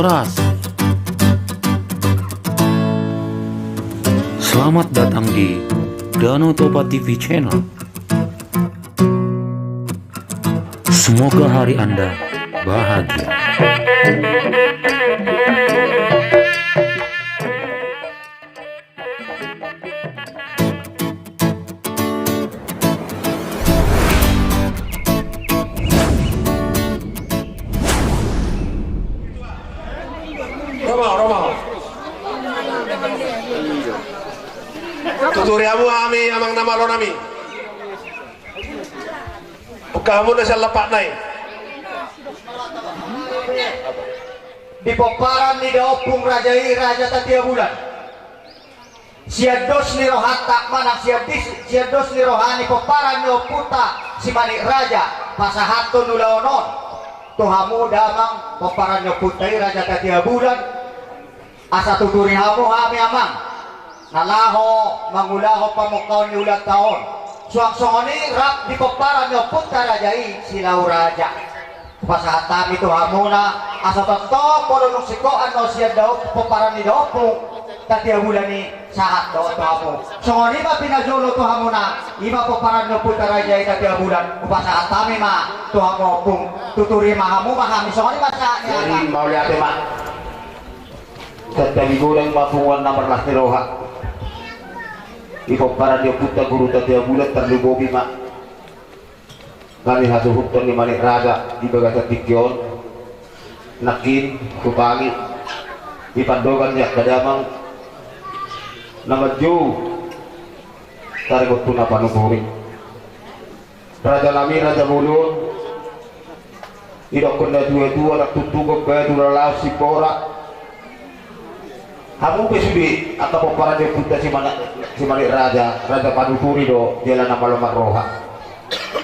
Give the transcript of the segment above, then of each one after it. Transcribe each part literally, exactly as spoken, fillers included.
Ras. Selamat datang di Danau Toba T V Channel. Semoga hari Anda bahagia. Roma, Roma. Tuturi hamu hami, amang na malo nami. Buka hamu na sian lapatna i. Di pomparan ni daompung raja i, Raja Tatea Bulan. Sian dos ni rohanta manang sian dis-, sian dos ni roha ni pomparan ni ompunta si Manik Raja, pasahathon ulaon on tu hamu damang pomparan ni ompunta i Raja Tatea Bulan. Asa tuturi hamu hami amang na laho mangulahon pamungkaon ni ulaonta on. Suang songon i rap di pomparan ni ompunta raja i si Lau Raja. Pasahat hami tu hamuna, asa tongtong molo dung singkop annon sian daompung, pomparan ni daompung Tatea Bulan i, sahat do tu hamu. Songon i ma pinajolo tu hamuna, i ma pomparan ni ompunta raja i Tatea Bulan. Hupasahat hami ma tu hamu ompung, tuturi ma hamu ma hami, songon i ma sahat ni hami. Mauliate ma. Tanda ni godang ma punguan na marlas ni roha. Di pomparan ni ompunta Guru Tatea Bulan, tarlumobi ma na nihasuhuthon ni Manik Raja di bagasan tingki on. Nangkin hutangi di pandohan ni angka damang na manjou taringot tu na panuturi. Raja nami, raja bolon, didokkon na tuatua, nang tuntungon batu na laos simbora. Hamu pe sude angka pomparan ni ompunta si Manik, si Manik Raja, raja panuturi do jala na malo marroha.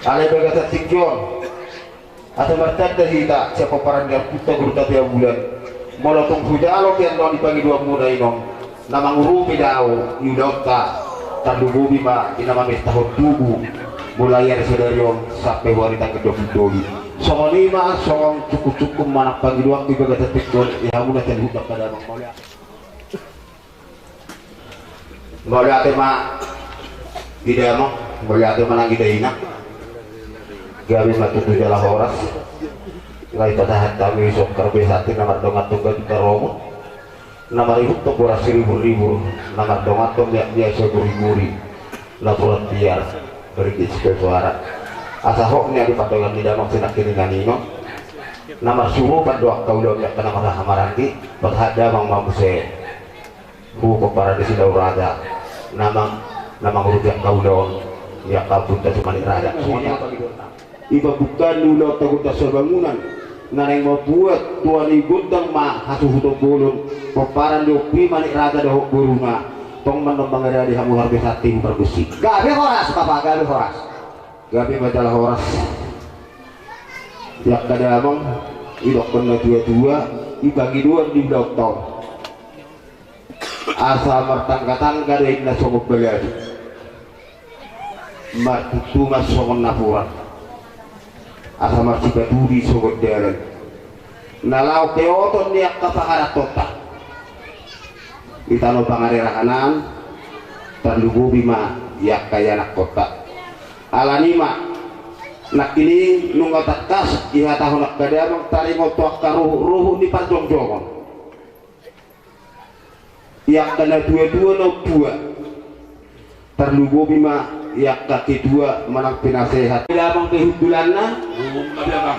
Alai bagasan tingki on, asa martanda hita sian pomparan ni ompunta Guru Tatea Bulan. Molo tung hujalo pe annon di pangidoanmuna i non na mangurupi dao ni ulaonta, tarlumobi ma di na mamestahon tubu, mulai ari sadari on sampe hu ari tanggal dua pulu tolu. Songon i ma, songon sungkunsungkun manang pangidoan di bagasan tingki on, di hamuna saluhut angka damang. Mauliate. Mauliate ma di damang, mauliate ma nang di dainang. Gabe ma tutu jala horas. Nunga dipasahat hami songon harbue santi na mardonganhon gabing haromo, na marihuthon boras siriburribur, na mardonganhon miak miak soguriguri, na puran tiar, bergis kesuara. Asa hot nian di pandohan ni damang sinangkiningan i non. Na marsurupan do angka ulaon ni angka na marhaha maranggi. Pasahat damang ma muse tu pomparan ni si Lau Raja, na mang, na mangurupi angka ulaon ni angka ompunta si Manik Raja. Songon i ma pangidoanna. Di pambukaan ni ulaonta gondang sabangunan, na naeng mambuat tua ni gondang ma hasuhuton bolon pomparan ni ompu i Manik Raja dohot boruna. Tong ma annon mangadopi hamu harbue santi, pargonsi. Gabe horas, Bapa, gabe horas. Gabe ma jala horas. Di angka damang, didokkon na tuatua, di pangidoan di ulaonta on, asa martanggatangga do inna songon baladu, martuntungan songon napuran, asa marsipatudu songon dalan, na laho peoton ni angka pangarantonta di tano pangarerahan an, tarlumobi ma di angka ianakkonta. Alani i ma, nangkin i nunga tangkas dihatahon angka damang taringot tu angka ruhutruhut ni parjongjongon. Di angka na tuatua na umtua, tarlumobi ma di angka ketua manang penasehat. Damang pe hundulanna.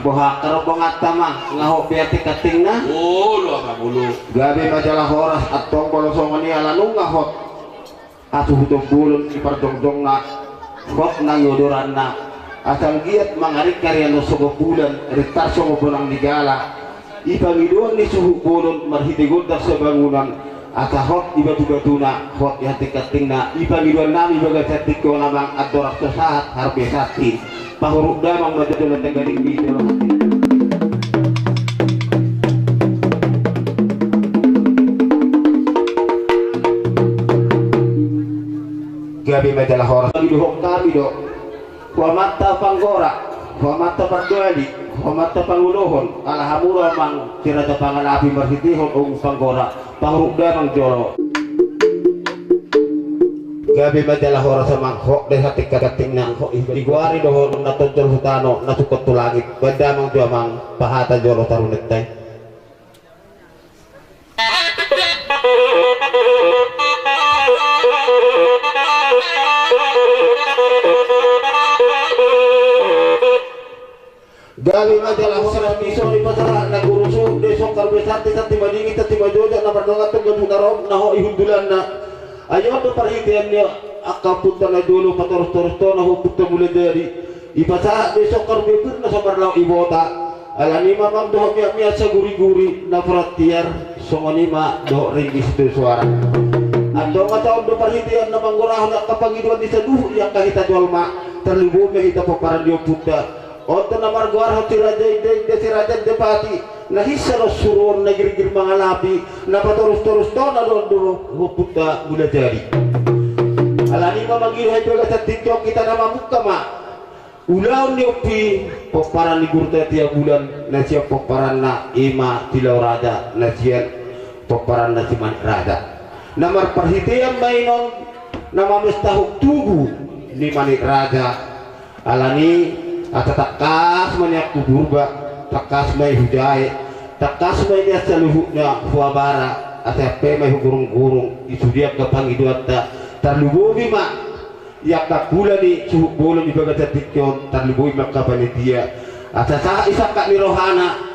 Boha angka rombonganta ma, nunga hot be antingkantingna. Gabe ma jala horas, antong molo songon i ala nunga hot hasuhuton bolon di parjongjongna, hot nang odoranna, asa anggiat mangaringkar i annon songon bulan, rintar songon bonang ni gala. Di pangidoan ni suhut bolon marhite gondang sabangunan, asa hot di batubatuna, hot di antingkantingna. Di pangidoan nami bagasan tingki on amang, andorang so sahat harbue santi, pahuruk damang ma jolo na tagading di jolo hati. Gabe ma jala horas. Didohot hami do tu amanta panggora, tu amanta pardoali, Hombar ma pangulohon, ala hamu do amang si raja pangalapi marhitehon ogung panggora, pahuruk damang jolo. Gabe ma jala horas amang, hok do i hatingkatingna, hok i digoari dohot na tonjol hu tano, na sungkot tu langit, baen damang jo amang, pahata jolo tarunenta i. Gabe ma jala horas, dison dipasahat na guru suhut, dison karbe santi, santi madingin, santi majojak, na mardongan tong gabuk na rom, na hok i hundulanna. Ai on do parhitean ni angka ompunta na jolo, patorus-torus tona ho ompunta Mulajadi. Dipasahat do i songkar bebirna so marlaok ibota. Alani i ma amang dohot miak-miak saguri-guri na porat tiar, songon i ma dohot ringgit sitio suara. Antong asa on do parhitean na manggorahon angka pangidoan ni saluhut i angka hita jolma, tarlumobi ma hita pomparan ni ompunta. On do na margoarhon si Raja Inda, Inda si Raja Indapati, na hinsa do suruon, na girgir mangalapi, na patorus-torus tona do on do ho ompunta Mulajadi. Alani i ma mangido hami di bagasan tingki on, hita na mamungka ma ulaon ni ompu i, pomparan ni Guru Tatea Bulan, na sian pomparanna i ma Tilaoraja, na sian pomparanna si Manik Raja. Na marparhitean ma i non, na mamestahon tugu ni Manik Raja. Alani i, asa tangkas ma nian hu Purba, tangkas ma i hu jae, tangkas ma i nian saluhutna hu abara, asa ampe ma i hu gurung-gurung, i sude angka pangidoanta, tarlumobi ma i angka hula ni suhut bolon di bagasan tingki on, tarlumobi ma angka panitia, asa sahat i sangkap ni rohana.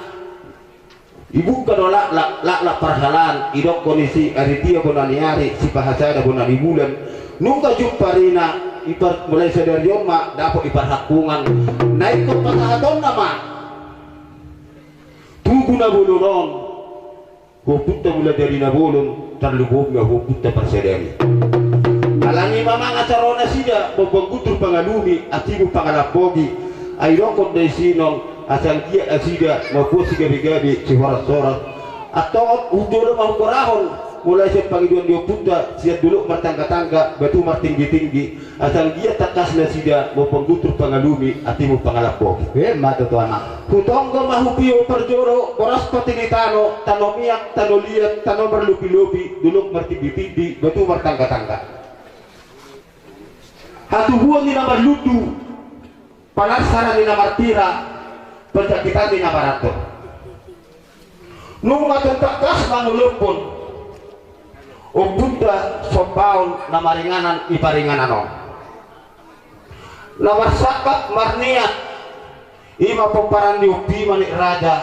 Dibuka do laklak, laklak parhalaan, didokkon i si Aritia bona ni ari, si Pahasada bona ni bulan. Nunga jumpa arina, ipar-, mulai sadari on ma dapot i parhangkungan. Na ingkon pasahatonna ma tugu na bolon on, hu ompunta Mulajadi na bolon, tarlumobi ma hu ompunta Parsadani. Alani i ma amang, asa ro nasida, bombang guntur pangalumi, atimur pangalambogi. Ai didokkon do i sinon, asa anggiat nasida mamboan sigabe-gabe, sihoras-horas. Antong on, hu jolo ma hugorahon, mulai sian pangidoan ni ompunta, sian dolok martangga-tangga, batu martinggi-tinggi, asa anggiat tangkas nasida, bombang guntur pangalumi, atimur pangalambogi. Emma tutu amang. Hu tonggo ma hu pio parjolo, boras patini tano, tano miak, tano liat, tano marlopi-lopi, dolok martinditindi, batu martangga-tangga. Hatubuan ni na marlundu, panarsaran ni na martira, panjakitan ni na marandor. Nunga tung tangkas mangolophon ompunta sombaon na maringanan i paringanan on. Na marsangkap marniat, i ma pomparan ni ompu i Manik Raja,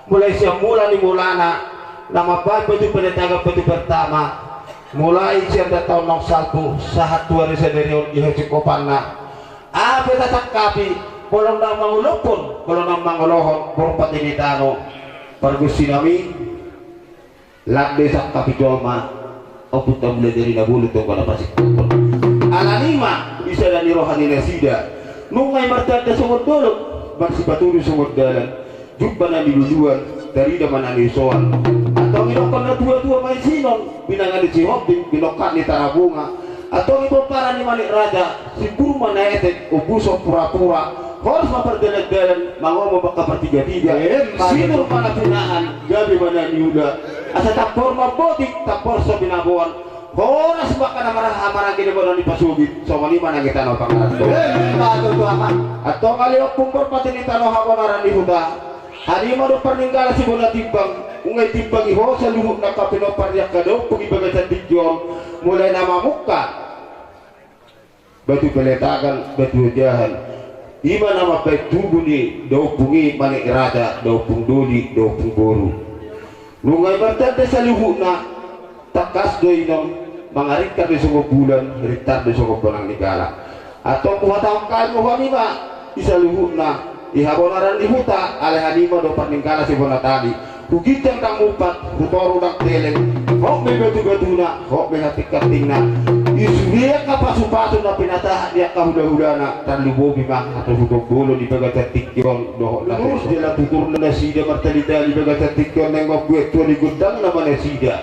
mulai sian mula ni mulana, na mambahen batu peletagan batu pertama, mulai sian dataon naung salpu, sahat tu ari sadari on di hasingkopanna. Aha pe tasangkapi, molo naung mangolophon, molo naung mangolohon, boru patini tano, pargonsinami, lande sangkapi jolma, ompunta Mulajadi na bolon tonggo na pasingkophon. Alani i ma, di sada ni roha ni nasida, nunga i martanda songon dolok, marsipatudu songon dalan, jumpa na niluluan, tarida ma na niusoan. Antong didokkon na tua-tua ma i sinon, binanga ni Sihombing, binongkak ni Tarabunga. Antong i pomparan ni Manik Raja, simbur ma na etek, ombuson pura-pura, horas ma pardalan-dalan, mangomo ma angka partiga-tiga. Emma tutu. Sinur ma na pinahan, gabe ma na niula. Asa tambor mambotik, tambor so binaboan. Horas ma angka na marhaha maranggi di bona ni pasogit, songon i ma na hita na pangaranto. Emma tutu amang. Antong ale ompung boru patini tano Habonaran ni Huta. Hami ma do parninggala si bona timbang, nunga itimbangi ho saluhutna angka pinompar ni angka daompung i bagasan tingki on, mulai na mamungka batu peletagan, batu ojahan. I ma na mambahen tugu ni daompung i Manik Raja, daompung doli, daompung boru. Nunga i martanda saluhutna, tangkas do i non, mangaringkar do i songon bulan, rintar do i songon bonang ni gala. Antong huhatahon hami ma, i saluhutna, i Habonaran ni Huta, alai hami ma do parninggala si bona tali. Hu ginjang ndang mumpat, hu toru ndang teleng, hot ma i batubatuna, hot ma i hatingkatingna. I sude angka pasupasu na pinasahat ni angka hulahulana, tarlumobi ma hatuhuton bolon di bagasan tingki on, dohot na terus jala tutur nasida martalitali bagasan tingki on, naeng mambuat tua ni gondangna ma nasida.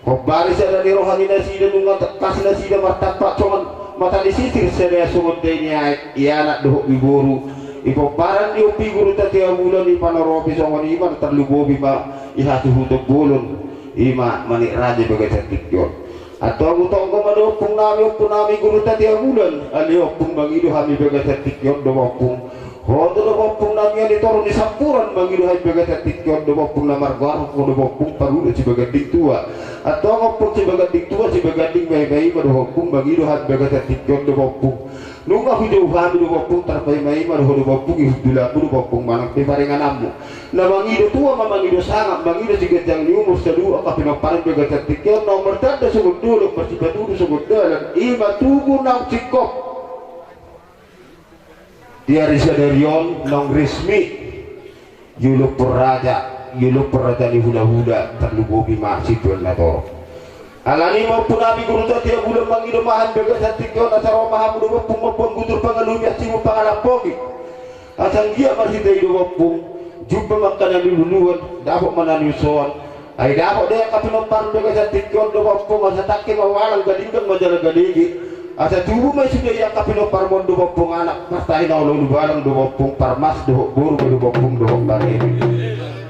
Hombar i sada ni roha ni nasida, nunga tangkas nasida martampak songon mata ni sisir, sada songon dai ni aek, i anak dohot i boru. I pomparan ni ompu i Guru Tatea Bulan i panoropi songon i ma tarlumobi ma i hasuhuton bolon, i ma Manik Raja i bagasan tingki on. Antong hutonggo ma do ompung nami, ompu nami Guru Tatea Bulan, ale ompung mangido hami bagasan tingki on do ompung. Ho do do ompung nami ale toru ni sampuran mangido hami bagasan tingki on do ompung na margoar ho do ompung Parhundul Sibaganding Tua. Antong ompung Sibaganding Tua, Sibaganding Maima i ma do ompung mangido hami bagasan tingki on do ompung. Nunga hujou hami do ompung tarpaimaima do ho do ompung i hundulanmu do ompung manang pe paringananmu. Na mangido tua ma mangido sangap, mangido siganjang ni umur saluhut angka pinomparan bagasan tingki on, na martanda songon dolok, marsipatudu songon dalan, i ma tugu naung singkop. Di ari sadari on naung resmi. Iolophon raja, iolophon raja ni hulahula, tarlumobi ma situan na torop. Alani i ma ompu nami Guru Tatea Bulan mangido ma hami bagasan tingki on asa ro ma hamu do ompung mamboan gutur pangalubian, simu pangalampogi. Asa anggiat marhite i do ompung, jumpa ma angka na niluluan, dapot ma na niusoan. Ai dapot do i angka pinompar bagasan tingki on do ompung, asa tangke ma ualang, galinggang ma jala galege. Asa tubu ma i sude i angka pinomparmon do ompung, anak martahi na olo ulubalang do ompung, parmas dohot boru do ompung dohot pareme.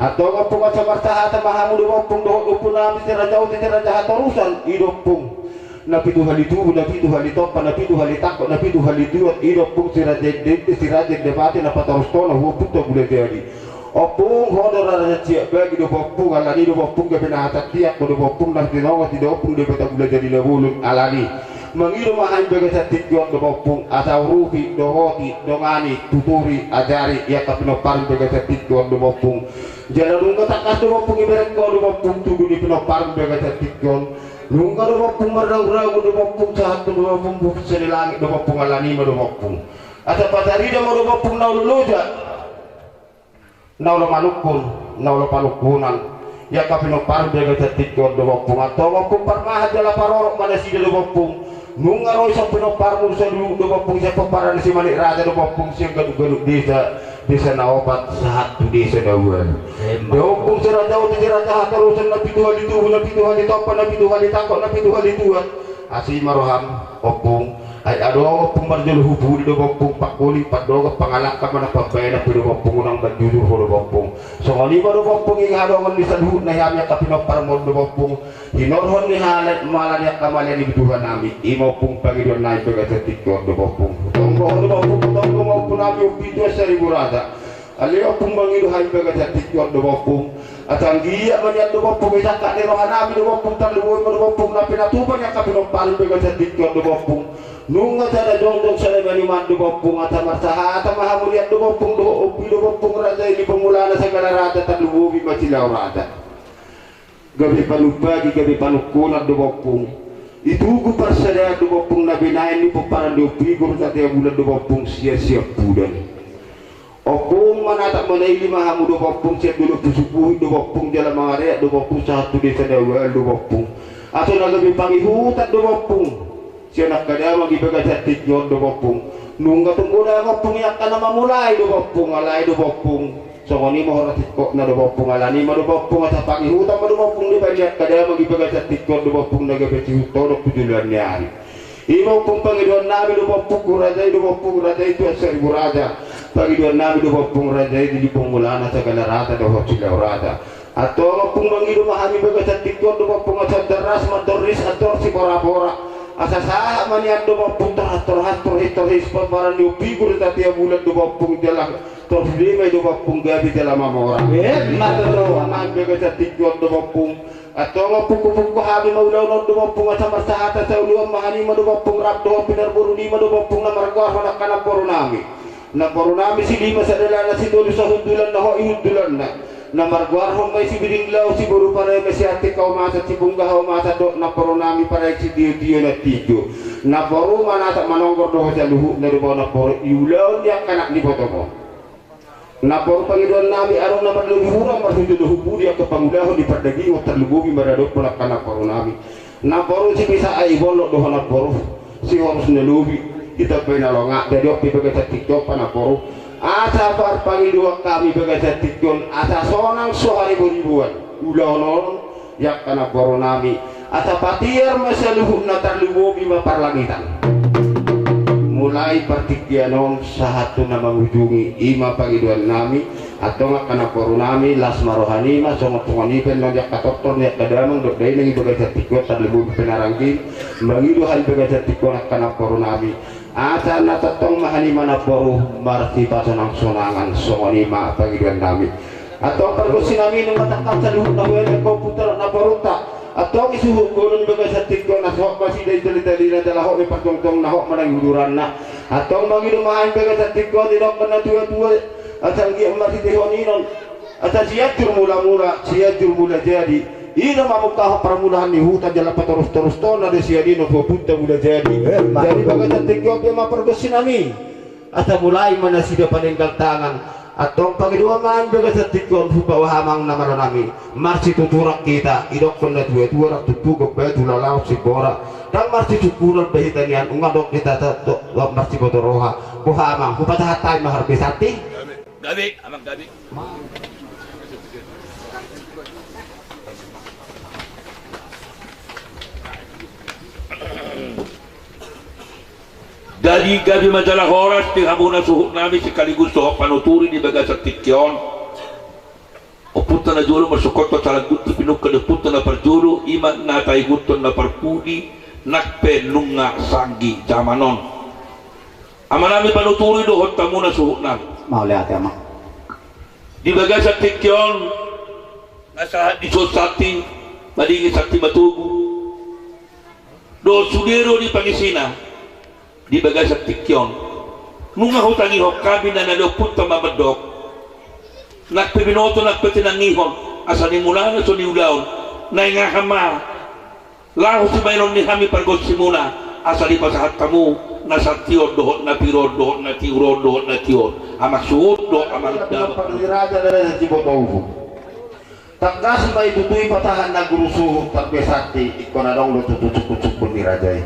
Antong ompung asa marsahata ma hamu do ompung dohot ompu nami si Raja Ute si Raja Hatorusan, i do ompung. Na pitu hali tubu, na pitu hali tompa, na pitu hali tangkok, na pitu hali tuat, i do ompung si Raja Ende, si Raja Ende Pate na patorus tona hu ompunta Gula Jadi. Ompung ho do raja siak bagi do ompung, alani do ompung gabe na hatantiak do ompung na tinongot i do ompung Debata Gula Jadi na bolon, alani. Mangido ma hami bagasan tingki on do ompung, asa urupi, dohoti, dongani, tuturi, ajari, i angka pinompar bagasan tingki on do ompung. Jala nunga tangkas do ompung ibereng ho do ompung tugu ni pinompar bagasan tingki on. Nunga do ompung marraurau do ompung sahat tu do ompung bukit seni langit do ompung, alani ma do ompung. Asa patarida ma do ompung na olo loja, na olo manungkun, na olo panungkunan. I angka pinompar bagasan tingki on do ompung, antong ompung parmahan jala parorot ma nasida do ompung. Nunga ro i sian pinomparmu saluhut do ompung, sian pomparan ni si Manik Raja do ompung, sian ganup-ganup desa, desa na opat sahat tu desa na ualu. Do ompung si Raja Ute si Raja Hatorusan, na pitu hali tubu, na pitu hali tompa, na pitu hali tangkok, na pitu hali tuat. Asi ma roham ompung. Ai adong ompung marjolo hu pudi do ompung, pangkoling, pandohan, pangalangka, manang pambahenan pe do ompung, unang manjujur ho do ompung. Songon i ma do ompung i hadongan ni saluhutna i hami angka pinomparmon do ompung. Hinorhon ni halak mala ni angka mala ni Tuhan nami, i ma ompung pangidoan nami bagasan tingki on do ompung. Tonggo ho do ompung, tonggo ma ompu nami Ompu i Tuan Saribu Raja. Ale ompung mangido hami bagasan tingki on do ompung. Asa anggiat ma nian do ompung i sangkap ni roha nami do ompung, tarlumobi ma do ompung na pinatupa ni angka pinompar bagasan tingki on do ompung. Nunga sada jongjong sada maniman do ompung, asa marsahata ma hamu nian do ompung dohot ompu i do ompung, raja i ni pamulana sagala raja, tarlumobi ma Silau Raja. Gabe panumpahi, gabe panungkunan do ompung. I tugu parsadaan do ompung na binahen ni pomparan ni Ompu i Guru Tatea Bulan do ompung sian Siampudan. Ompung manatap manaili ma hamu do ompung sian Dolok Pusupuhi do ompung, jala mangareak do ompung sahat tu desa na ualu do ompung. Asa na gabe pangihutan do ompung sian angka damang i bagasan tingki on do ompung. Nunga tung godang ompung i angka na mamulai do ompung, alai do ompung. Songon i ma hora singkopna do ompung, alani ma do ompung asa pangihutan ma do ompung dibahen ni angka damang i bagasan tingki on do ompung na gabe sihut todong tu joloan ni ari. I ma ompung pangidoan nami do ompung tu raja i do ompung, raja i Tuan Saribu Raja. Pangidoan nami do ompung raja i di pamulana sagala raja dohot Silau Raja. Antong ompung mangido ma hami bagasan tingki on do ompung asa antar ras ma antar ris antar siporapora. Asa sahat ma nian do ompung torhas torhas torhis torhis pomparan ni Ompu i Guru Tatea Bulan do ompung, jala torhas ma i do ompung gabe jala mamora. Emma tutu. Nami bagasan tingki on do ompung. Antong ompung pungkupungku hami ma ulaon on do ompung asa marsahata saoloan ma hami ma do ompung rap dohot pinarboru nami ma do ompung na margoarhon angka namboru nami. Namboru nami silima sadalana, sitolu sahundulan, na hot i hundulanna. Na margoarhon ma i si Biding Laut, si Boru Pareme, si Anting Kaomasan, si Pungga Haomasan dohot namboru nami Paraik Sitiotio na tinjo. Namboru manatap manonggor dohot saluhutna do baoa namboru i ulaon ni angka anak ni ibotom on. Namboru pangidoan nami adong na marlobi hurang marhujolo hu pudi angka pangulahon ni pardagingon, tarlumobi maradophon angka namboru nami. Namboru sipisa ai bolok dohot namboru sihorus na lobi, ditambai na longa, jadi on pe bagasan tingki on pe namboru. Asa parpangidoan hami bagasan tingki on asa sonang so hariboriboan ulaon on i angka namboru nami. Asa patiar ma saluhutna, tarlumobi ma parlangitan. Mulai partingkian on sahat tu na mangujungi, i ma pangidoan nami. Antong angka namboru nami, las ma roha nima, songon songon i pe na di angka tortor ni angka damang dohot dainang di bagasan tingki on, tarlumobi pe na rangging mangido hami bagasan tingki on angka namboru nami. Asa na tongtong ma hanima namboru marsipasonang-sonangan, songon i ma pangidoan nami. Antong pargonsi nami, nunga tangkas saluhutna huelek ho putra namborunta. Antong i suhut bolon bagasan tingki on, asa hot ma nasida i tali-talina, jala hot ma i partongtongna, hot ma nang i uduranna. Antong mangido ma hami bagasan tingki on, didokkon na tua-tua, asa anggiat marhitehon i non, asa Sianjur Mula-mula, Sianjur Mula Jadi. I do mamungkahon parmulaan ni huta jala patorus-torus tona do sian i non ompunta Mula Jadi. Eh, ma- Jadi bagasan tingki on pe ma pargonsi nami. Asa mulai ma nasida paninggal tangan. Antong pangidoan ma hami bagasan tingki on, hupaboa amang na malo nami. Marsituturan hita, didokkon na tua-tua, rap tutu gok batu, laho simbora. Ndang marsisungkunan pe hita nian, nunga adong hita ta-, do-, do-, marsiboto roha. Boha amang, hupasahat hami ma harbue santi. Gabe, amang gabe. Jadi gabe ma jala horas di hamuna suhut nami sekaligus dohot panuturi di bagasan tingki on. Ompunta na jolo marsungkot tu salang gunti, pinungka di ompunta na parjolo, i ma na taihuthon na parpudi, nang pe nunga sanggi jaman on. Amanami panuturi dohot hamuna suhut nami. Mauliate amang. Di bagasan tingki on, na sahat dison santi madingin, santi matogu, dohot sude do di pangisina di bagasan tingki on. Nunga hutangihon hami na nidok ompunta ma mandok, nang pe binoto nang pe tinangihon, asa ni mulana so niulaon, naeng aha ma laho sibahenon ni hami pargonsimuna, asa dipasahat hamu na santi on dohot na pir on dohot na tiur on dohot na tio on. Amang suhut dohot amang daba. Parliraja na siboto uhum. Tangkas ma i tutu i pasahat na guru suhut harbue santi, ingkon adong do tutu sungkun-sungkun ni raja i.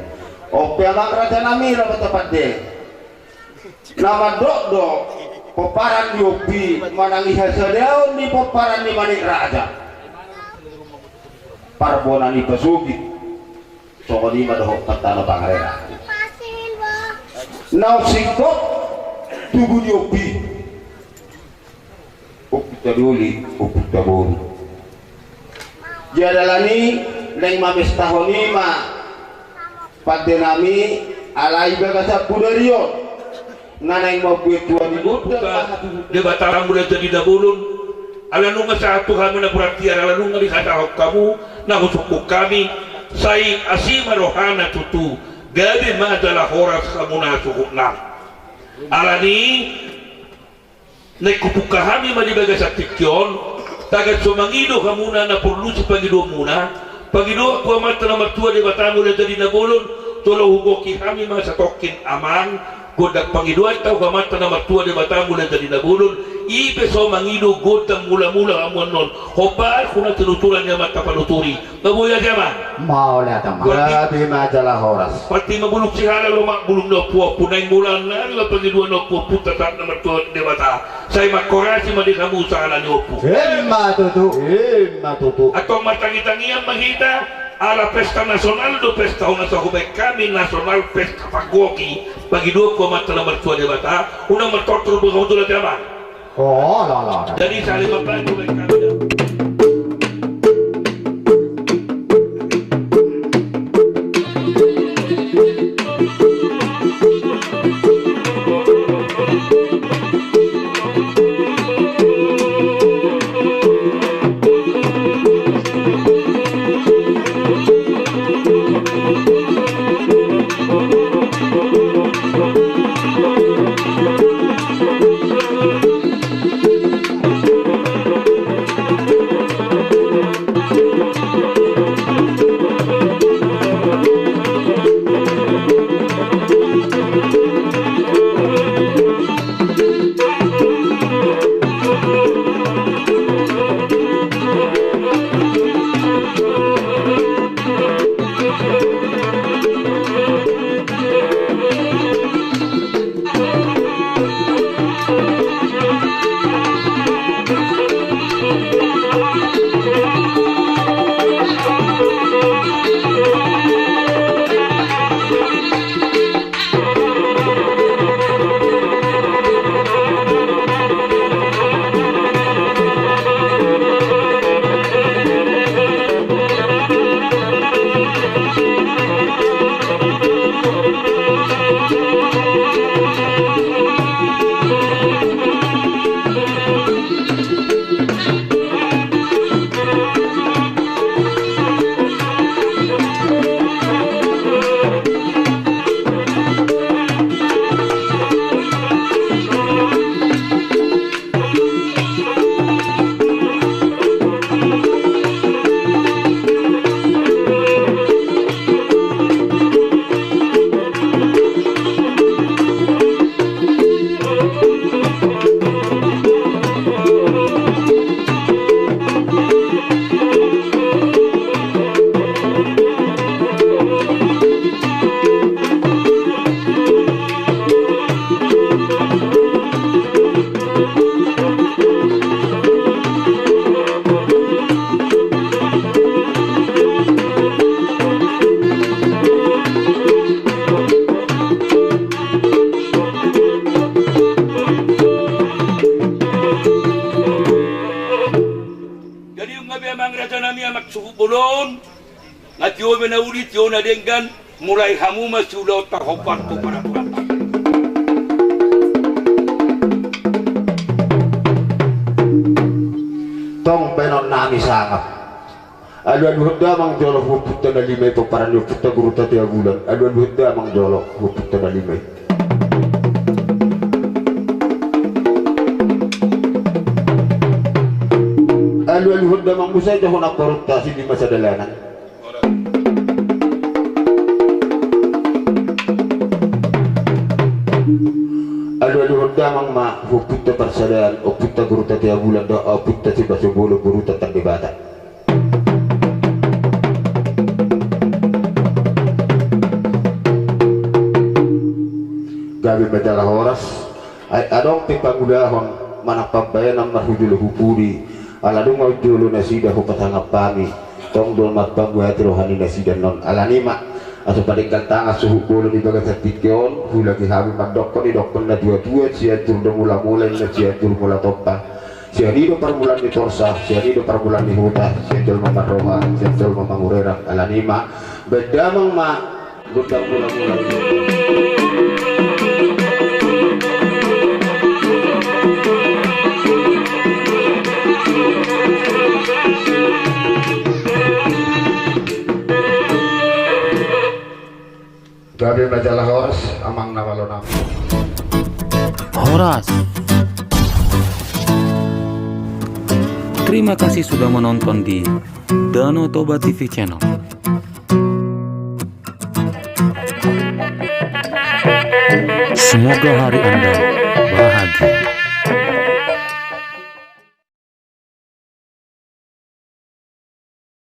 On pe amang raja nami, raja pande. Na mandok do pomparan ni ompu i manang i hasadaon ni pomparan ni manik raja. Parbona ni pasogit. Songon i ma dohot tano pangarera. Naung singkop tubu ni ompu i. Ompunta doli, ompunta boru. Ia dalan i naeng mamestahon i ma pande nami, alai bagasan bodari on na naeng mambuat tua ni gondang. Debata Mula Jadi Nabolon, ala nunga sahat tu hami na pura tiar, ala nunga dihatahon hamu na husungkun hami, sai asi ma rohana tutu, gabe ma jala horas hamuna suhut nami. Alani naeng hupungka hami ma di bagasan tingki on, tagan so mangido hamuna na porlu sipangidoonmuna, pangidoan tu Amanta na martua Debata Mula Jadi Nabolon, jolo hugohi hami ma satongkin amang, gondang pangidoanta tu Amanta na martua Debata Mula Jadi Nabolon, i pe so mangido gondang mula-mula hamu annon, hombar tu na tinuturan ni amanta panuturi. Nga boi ate amang. Mauliate amang. Berarti gabe ma jala horas. Berarti ma bulung sihala lomak bulung na ompu-ompu, naeng mula nari ma pangidoan ompu-ompu, tatak na martua Debata. Sai manghorasi ma di hamu sahala ni ompu. Emma tutu, emma tutu. Antong martangi-tangian ma hita, ala pesta nasional do pesta on, asa hubaen hami nasional pesta panggohi, pangidoan tu Amanta na martua Debata, unang martortor do hamu jolo ate amang. Oh, la, la, la. Jadi saling membantu mereka. Jadi nunga be amang raja nami, amang suhut bolon. Nga tio be na uli, tio na denggan, mulai hamu ma siulaonta hombar tu paraturan. Tong baenon nami sangap. Alualuhon damang jolo hu ompunta na lima i, pomparan ni ompunta Guru Tatea Bulan. Alualuhon damang jolo hu ompunta na lima i. Alualuhon damang muse jo hu namborunta si lima sadalanan. Alualuhon damang ma hu ompunta parsadaan, ompunta Guru Tatea Bulan dohot ompunta Sibaso Bolon, boruta Tandebata. Gabe ma jala horas. Ai adong pe pangulahon manang pambahenan marhujolo hu pudi, ala dung on jolo nasida hu pasangap hami, tong do marpanguati roha ni nasida non. Alani ma, asa padenggan tangan suhut bolon di bagasan tingki on, huulaki hami mandokkon didokkon natuatua, Sianjur do mulamula, inna Sianjur mula tompa. Sian i do parmulaan ni torsa, sian i do parmulaan ni huta, sian jolma marroha, sian jolma mangurerang. Alani ma, baen damang ma gondang mulamula. Gabe ma jala horas, amang na malo nami. Horas. Terima kasih sudah menonton di Danau Toba T V Channel. Semoga hari Anda